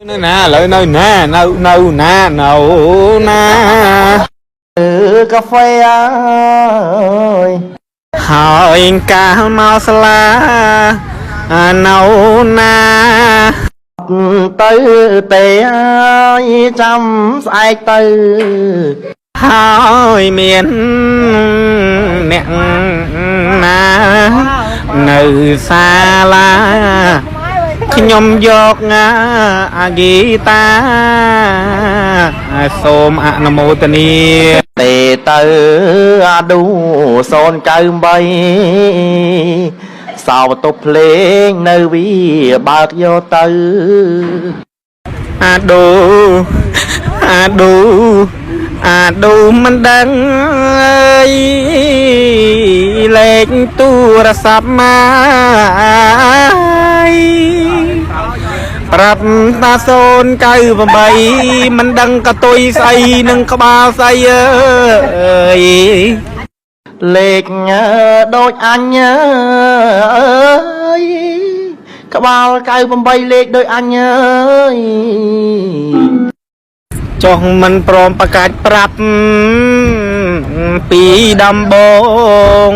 នៅណាឥឡូវនៅណានៅនៅណានៅណា អឺកាហ្វេអើយ ហើយកាលមកស្លានៅណា ទៅទេអើយចាំស្អែកទៅ ហើយមានអ្នកណានៅសាលាខ្ញុំយកអាហ្គីតាសូមអនុមោទនា ទេទៅអាឌូ098សោបន្ទប់ភ្លេងនៅវាបើកយកទៅ អាដូអាដូអាដូមិនដឹងអើយលេខទូរស័ព្ទមកប្រាប់តា098មិនដឹងកតុយស្អីនឹងក្បាលស្អីអើយ លេខដូចអញអើយក្បាល98លេខដូចអញអើយ ចុះមិនព្រមប្រកាសប្រាប់ពីដំបង